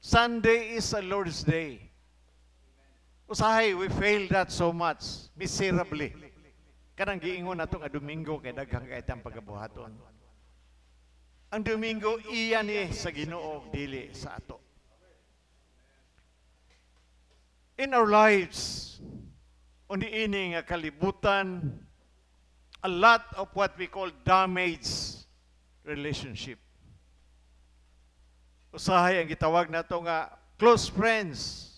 Sunday is a Lord's Day. Usahay, we fail that so much, miserably. Kanang giingon nato nga Domingo kay daghang kay ang pagabuhaton. Ang Domingo iya ni sa Ginoo, dili sa ato. In our lives, uni ini nga kalibutan, a lot of what we call damaged relationship. Usahay ang gitawag nato nga close friends,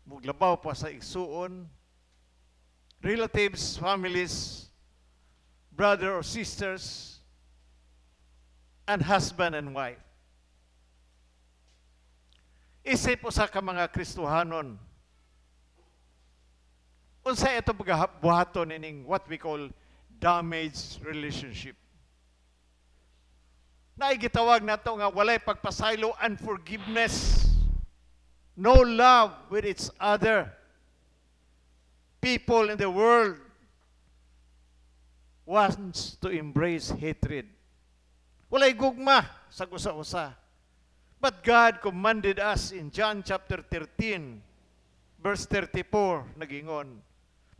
muglabaw pa sa igsuon, relatives, families, brother or sisters, and husband and wife. Isip usa ka mga Kristohanon, unsa ito buhaton ining what we call damaged relationship? Naay gitawag nato nga walay pagpasaylo, unforgiveness, no love with each other. People in the world wants to embrace hatred. Walay gugma sa usa-usa. But God commanded us in John chapter 13, verse 34, nagingon,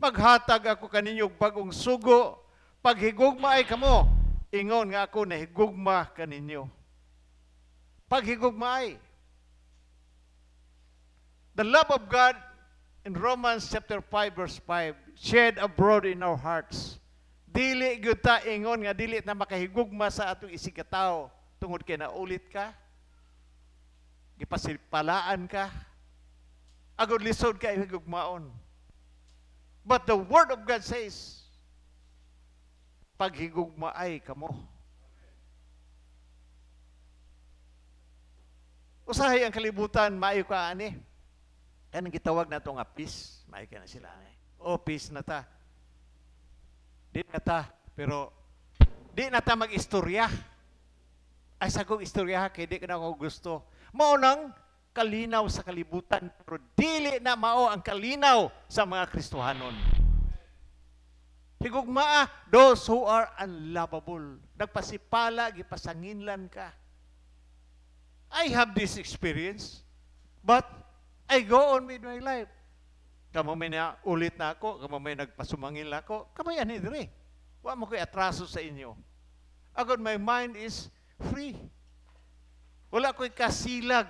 "Maghatag ako kaninyo og bag-ong sugo, paghigugmaay kamo, ingon nga ako nahigugma kaninyo." Paghigugmaay. The love of God in Romans chapter 5 verse 5 shed abroad in our hearts. Dili gyud ta ingon nga dili na makahigugma sa atong isigkatawo tungod kay naulit ka, gipasipalaan ka, agod lisod kay higugmaon. But the word of God says, paghigugmaay kamo. Usahay ang kalibutan, maayo ka ani. Kanang gitawag nato nga peace, maayo ka na sila ani. Oh, peace na ta. Di na ta, pero di na ta mag-istorya. Ay, sa kong istorya, kay di ka na ako gusto. Mao nang kalinaw sa kalibutan, pero dili na mao ang kalinaw sa mga Kristohanon. Higugmaa those who are unlovable. Nagpasipala, gipasanginlan ka. I have this experience, but I go on with my life. Kamo may na ulit na ako, kamo may nagpasumangil ako, kamo yan dire. Wa mo ko'y atraso sa inyo. Agad my mind is free. Wala ko'y kasilag.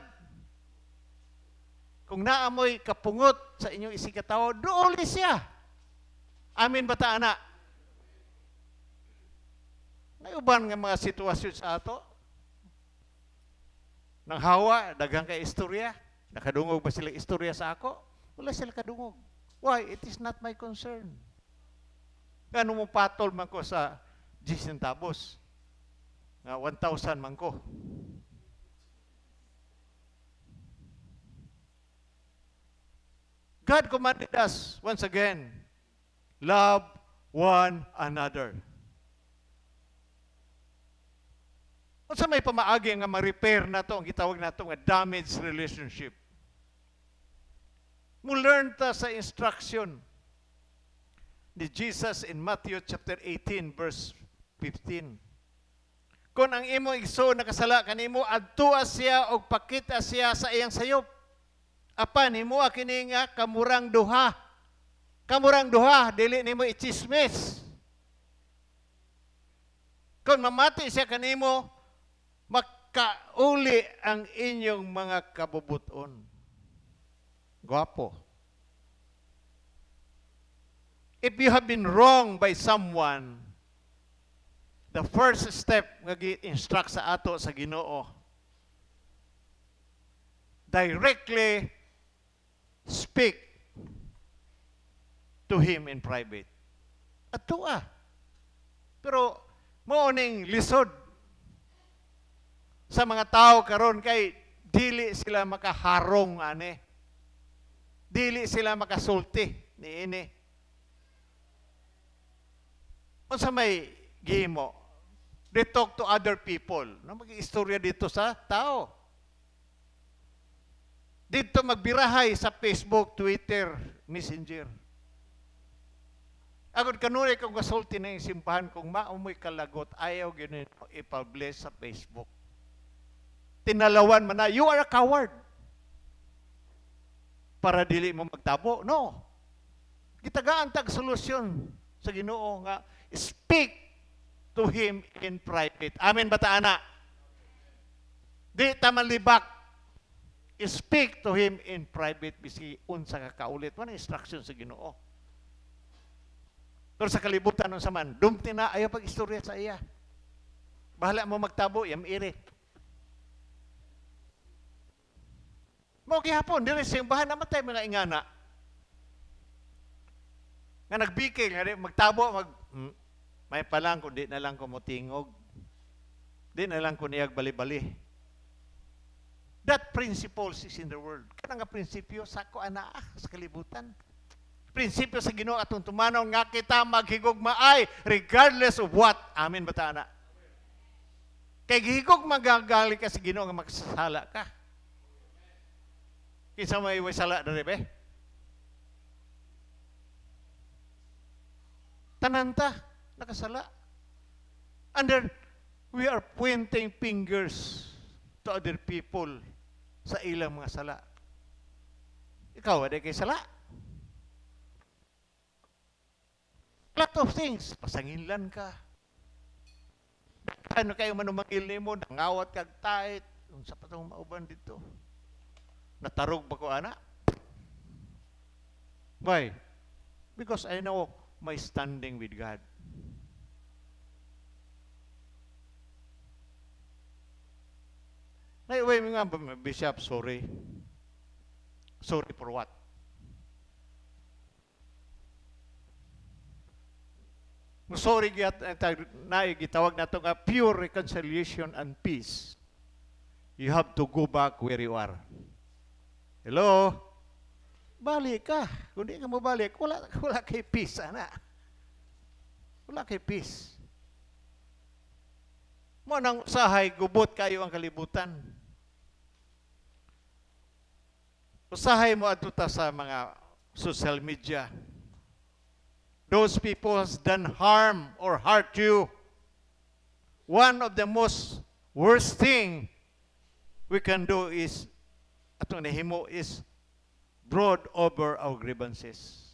Kung naamoy kapungot sa inyong isigkatawo, duoli siya. Amin ba ta, ana? Nayuban nga mga sitwasyon sa ato. Nang hawa, daghang kay istorya. Nakadungog ba sila istorya sa ako? Wala sila kadungog. Why? It is not my concern. Gano mo patol man ko sa 10 centavos. Nga 1,000 man ko. God commanded us once again, love one another. Unsa may pamaagi nga ma-repair nato ang gitawag nato nga damaged relationship? Mo learn ta sa instruction ni Jesus in Matthew chapter 18 verse 15. Kung ang imo igsoon nakasala kanimo, adtua siya og pakita siya sa iyang sayop. Apan himoa kini nga kamurang duha. Kamurang duha, dili nimo ichismis. Kung mamati siya kanimo, makauli ang inyong mga kabubuton. Gwapo. If you have been wronged by someone, the first step nga gi-instruct sa ato sa Ginoo, directly speak to him in private. Atua. Pero mao ning lisod sa mga tao karon kay dili sila makaharong ani. Dili sila makasulti niini. Unsa may gihimo? They talk to other people. No, mag-istorya dito sa tao. Dito magbirahay sa Facebook, Twitter, Messenger. Agad kanunay kong kasulti na yung simbahan kung maumoy kalagot, ayaw gano'n i-publish sa Facebook. Tinalawan man na, you are a coward. Para dili mo magtabo? No. Gitagaan tag solusyon sa Ginoo nga speak to Him in private. Amen ba ta ana? Di ta malibak. Speak to Him in private bisi unsa ka kaulit. Wala instruction sa Ginoo. Pero sa kalibutan, unsa man, dumti na, ayaw pag-istorya sa iya. Bahala mo magtabo, yam iri. Mao gihapon diri sa simbahan namatay mga ingana. Nga nagbikil, nga di magtabo, may palang kung di na lang ko motingog. Di na lang ko niyag bali-bali. That principles is in the world. Kanang nga prinsipyo sa ko ana sa kalibutan. Prinsipyo sa Ginoo atong tumanon nga kita maghigugmaay regardless of what. Amen ba ta ana? Kay gihigog magagali ka sa Ginoo nga magsala ka. Kinsa may way sala diri be? Tananta nakasala. And then we are pointing fingers to other people sa ilang mga sala. Ikaw, wala kay sala. Lot of things. Pasanginlan ka. Ano kayo manumangil nimo, nangawat kag tait. Unsa pa tong mauban dito? Natarog ba ko ana? Why? Because I know my standing with God. Naiuwi mo nga, Bishop, sorry. Sorry for what? Sorry, na gitawag na ito nga pure reconciliation and peace. You have to go back where you are. Hello? Balik ka. Kung di ka mabalik, wala kay peace, ana. Wala kay peace. Mo nang usahay, gubot kayo ang kalibutan. Usahay mo adto ta sa mga social media. Those people has done harm or hurt you. One of the most worst thing we can do is, atong nahimo is, broad over our grievances.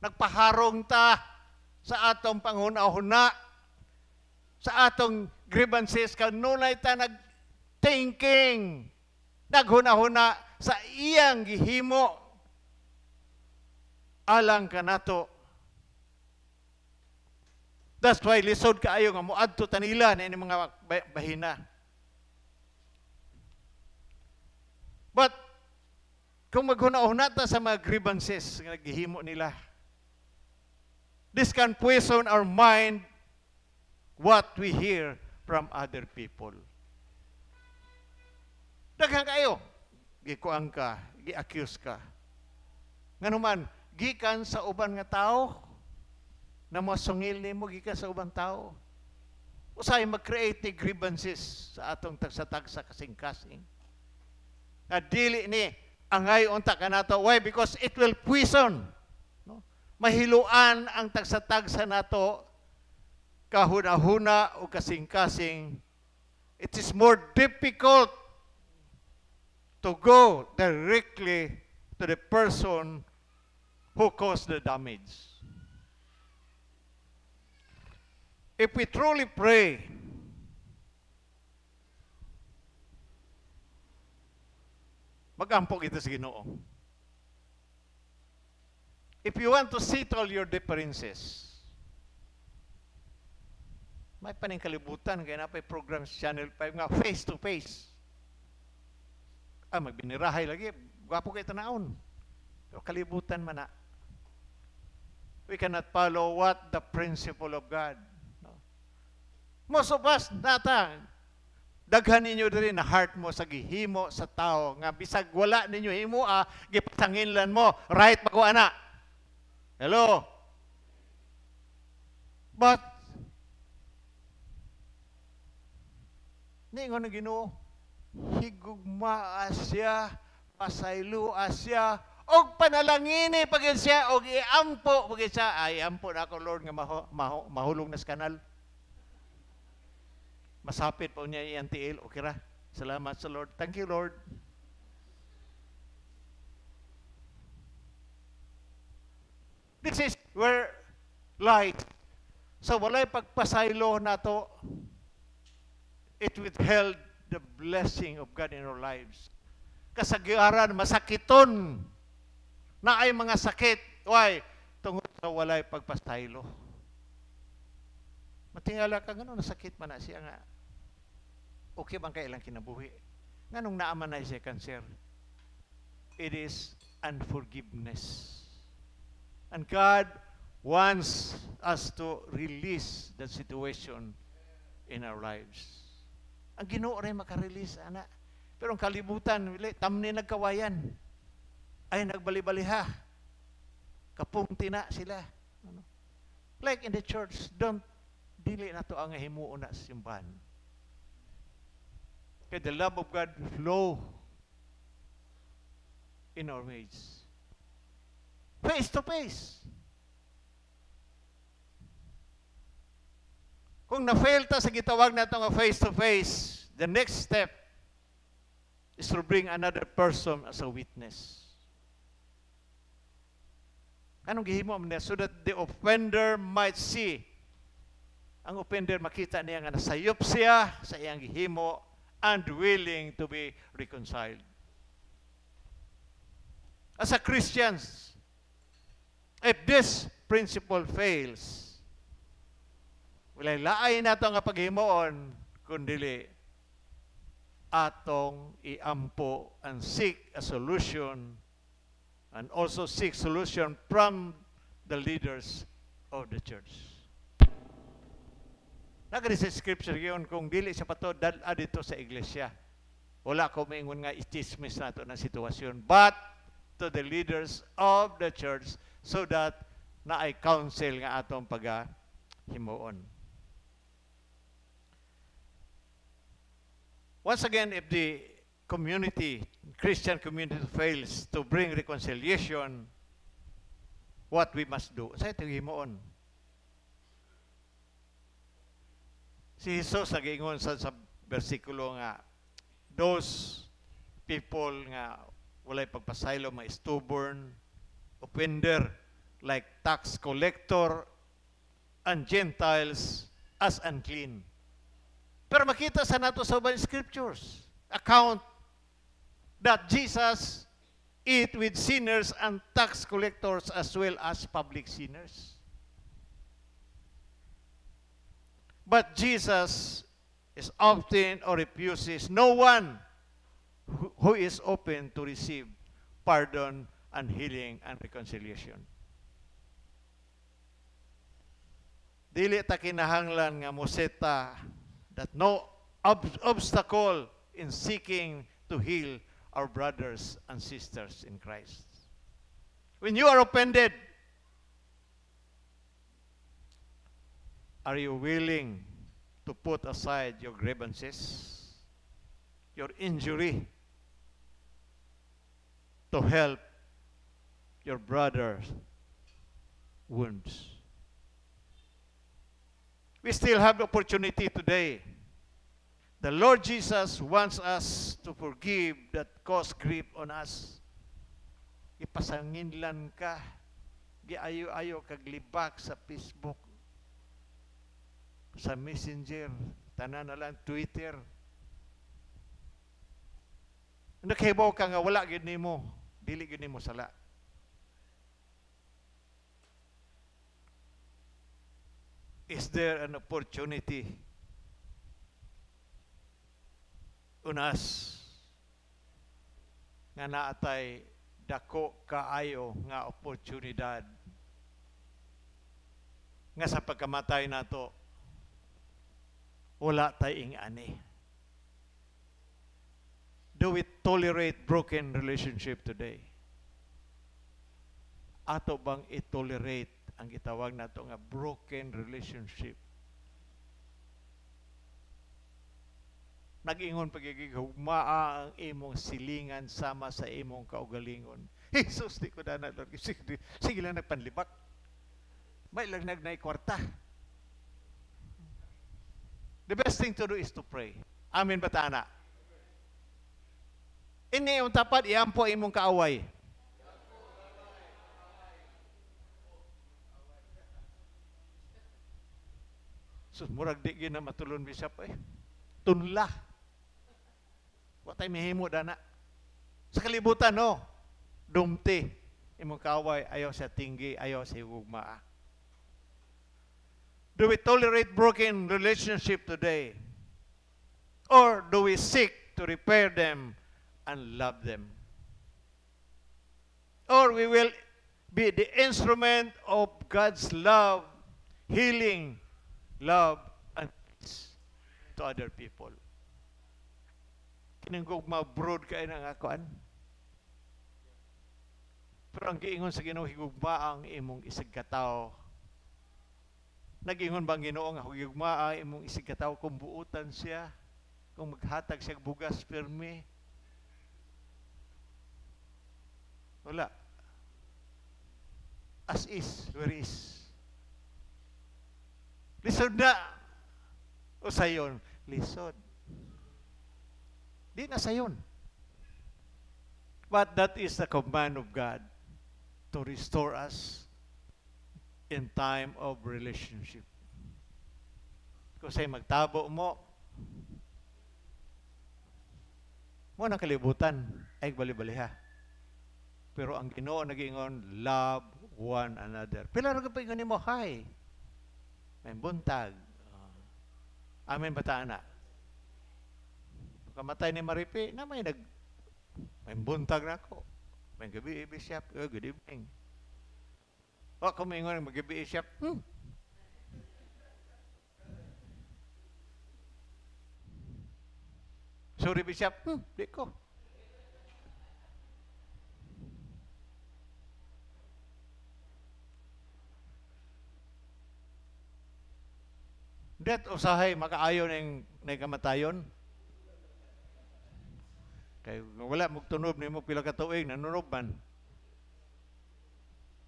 Nagpaharong ta sa atong panghuna-huna, sa atong grievances, kanunay ta nag-thinking, naghuna-huna sa iyang gihimo alang kanato. That's why lisod kaayo nga moadto tanila na ini mga bahina. But kung maghuna-huna ta sa mga grievances nga gihimo nila, this can poison our mind what we hear from other people. Daghan kayo, gikuang ka, gi-accuse ka. Nganuman, gikan sa uban nga tao, na masungil nimo gikan sa ubang tao. Usahay mag-create ni grievances sa atong tagsa-tagsa kasing-kasing. Nga dili ni angay unta kanato. Why? Because it will poison. No? Mahiluan ang tagsa-tagsa nato kahuna-huna o kasing-kasing. It is more difficult to go directly to the person who caused the damage. If we truly pray, mag-ampo kita sa Ginoo. If you want to settle your differences, may paning kalibutan, kaya na pa'y program sa Channel 5 nga, face to face. Magbinirahay lagi, gwapo kayo tanaon. Pero kalibutan man na. We cannot follow what the principle of God. No? Most of us, nata, daghan ninyo diri na heart mo sa gihimo sa tao, nga bisag wala ninyo himo, gipasanginlan mo, right ba ko ana? Hello? But, ningon ng Ginoo, higugmaa siya, pasaylua siya, og panalangini pagin siya, og iampo pagin siya. Ay, ampo na ako, Lord, nga mahulog na sa kanal. Masapit pa niya iyang tiil. Okay ra. Salamat sa Lord. Thank you, Lord. This is where light. Sa walay pagpasaylo nato, it withheld the blessing of God in our lives. Kasagaran, masakiton na ay mga sakit. Why? Tungod sa walay pagpasaylo. Matingala ka gano'n, nasakit man na siya nga. Okay bang kailang kinabuhi? Nganong naaman na siya cancer? It is unforgiveness. And God wants us to release that situation in our lives. Ang Ginoo rin makarelease, ana. Pero ang kalibutan, wala, tamni nagkawayan. Ay nagbalibaliha. Kapungti na sila. Ano? Like in the church, don't dili na to ang himuon na sa simbahan. Kay the love of God flow in our midst. Face to face. Kung na-fail ta sa gitawag nato nga face to face, the next step is to bring another person as a witness. Anong gihimo man niya? So that the offender might see. Ang offender makita niya nga nasayop siya sa iyang gihimo and willing to be reconciled. As a Christians, if this principle fails, walay laay nato nga paghimuon kundili atong iampo and seek a solution and also seek solution from the leaders of the church. Nagari sa scripture yun, kung dili siya pato, dala dito sa iglesia. Wala ko maingon nga i-chismis nato ng sitwasyon. But to the leaders of the church so that naay counsel nga atong pagahimuon. Once again, if the community, Christian community, fails to bring reconciliation, what we must do? Sa ito himuon. Si Jesus nag-ingon sa bersikulo nga those people nga walay pagpasaylo, mga stubborn offender like tax collector and Gentiles as unclean. Pero makita sa nato sa ubang scriptures account that Jesus eat with sinners and tax collectors as well as public sinners. But Jesus is often or refuses no one who is open to receive pardon and healing and reconciliation. Dili ta kinahanglan nga moseta that no obstacle in seeking to heal our brothers and sisters in Christ. When you are offended, are you willing to put aside your grievances, your injury, to help your brother's wounds? We still have the opportunity today. The Lord Jesus wants us to forgive that cause grief on us. Ipasanginlan ka, giayo-ayo kaglibak sa Facebook, sa Messenger, tanan na lang Twitter. Nakahibaw ka nga wala gyud nimo, dili gyud nimo sala. Is there an opportunity on us nga naatay dako kaayo nga oportunidad nga sa pagkamatay nato wala tay ing-ani? Do we tolerate broken relationship today? Ato bang i-tolerate ang gitawag nato nga broken relationship? Nag-ingon pagiging hugmaa ang imong silingan sama sa imong kaugalingon. Jesus, di ko dana, Lord. Sige, sige lang nagpanlibak. May lang nagnay kwarta. The best thing to do is to pray. Amen ba ta, ana? Ini yung tapat, iampo imong kaaway. So, murag di gyud na matulon, Bishop, eh. Tunla. Wa tay mahimo dana. Sa kalibutan, no. Dumti. Imong kaaway, ayaw sa tinggi, ayaw sa higugmaa. Do we tolerate broken relationship today? Or do we seek to repair them and love them? Or we will be the instrument of God's love, healing, love, and peace to other people. Kining gugma, broad kay nang akuan. Pero ang giingon sa Ginoo, higugma ang imong isig katawo. Nag-ingon ba ang Ginoo nga higugma ang imong isig katawo kung buutan siya, kung maghatag siya bugas pirmi? Wala. As is, where is. Lisod na. O sayon, lisod. Di na sayon. But that is the command of God to restore us in time of relationship. Kung sa'yo magtabo mo, mo nang kalibutan, ay bali-baliha. Pero ang Ginoo nag-ingon, love one another. Pila ra ka pa ingon nimo, hi. May buntag. Amen ba ta ana? Kamatay ni Maripi, na may nag may buntag na ako. May gabi, Bishop. Oh, good evening. O, kung may ingon, magabi, Bishop. Sorry, Bishop. Di ko. Det usahay makaayo ning kamatayon. Kay wala magtunob nimo pila ka tuig nanunob man.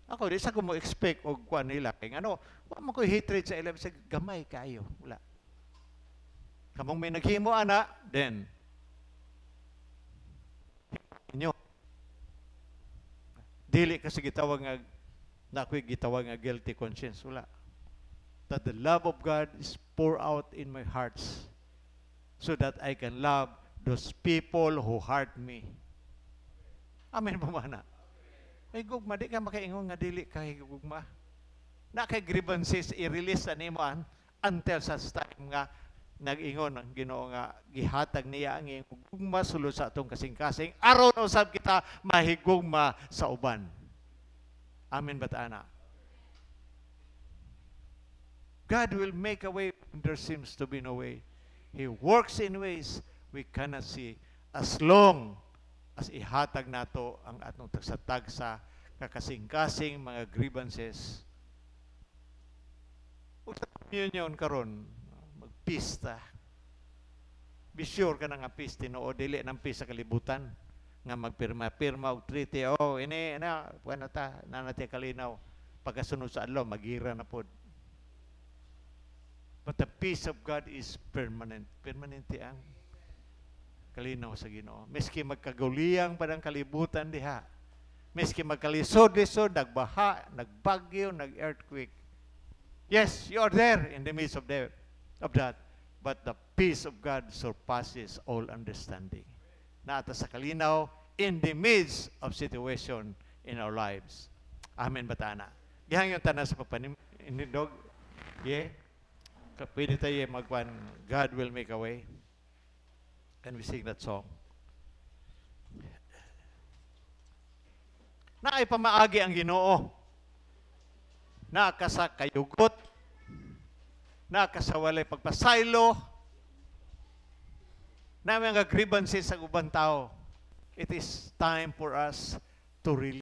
Ako di sa ko mo expect og kuan nila kay ngano, wa man koy hatred sa ila bisag gamay kaayo, wala. Kamong may naghimo ana, then inyo dili kasi gitawag nga na ako'y gitawag nga guilty conscience, wala. That the love of God is poured out in my hearts so that I can love those people who hurt me. Amen po man na. May gugma, di ka makaingon nga dili ka gugma. Na kay grievances i-release na nimo until such time nga nag-ingon ang Ginoo nga gihatag niya ang iyang gugma sulod sa atong kasing-kasing aron usab kita mahigugma sa uban. Amen ba ta ana? God will make a way when there seems to be no way. He works in ways we cannot see as long as ihatag nato ang atong tagsa-tagsa kakasing-kasing mga grievances. Ug sa communion karon, magpista. Be sure ka na nga peace tinuod, dili ng peace sa kalibutan nga magpirma-pirma og treaty. Oh, ini na, bueno ta, nanati kalinaw. Pagkasunod sa adlaw, magira na pod. But the peace of God is permanent. Permanente ang kalinaw sa Ginoo. Miski magkaguliyang pa ng kalibutan diha. Miski magkalisod-lisod, nagbaha, nagbagyo, nag-earthquake. Yes, you are there in the midst of that. But the peace of God surpasses all understanding. Naata sa kalinaw in the midst of situation in our lives. Amen ba ta na? Gihangyon tanan sa papanindog. Yeah. Pwede tayo magwan, God will make a way. Can we sing that song? Naay pamaagi ang Ginoo. Naa ka sa kayugot. Naa ka sa walay pagpasaylo. Na may mga grievances sa ubang tao. It is time for us to release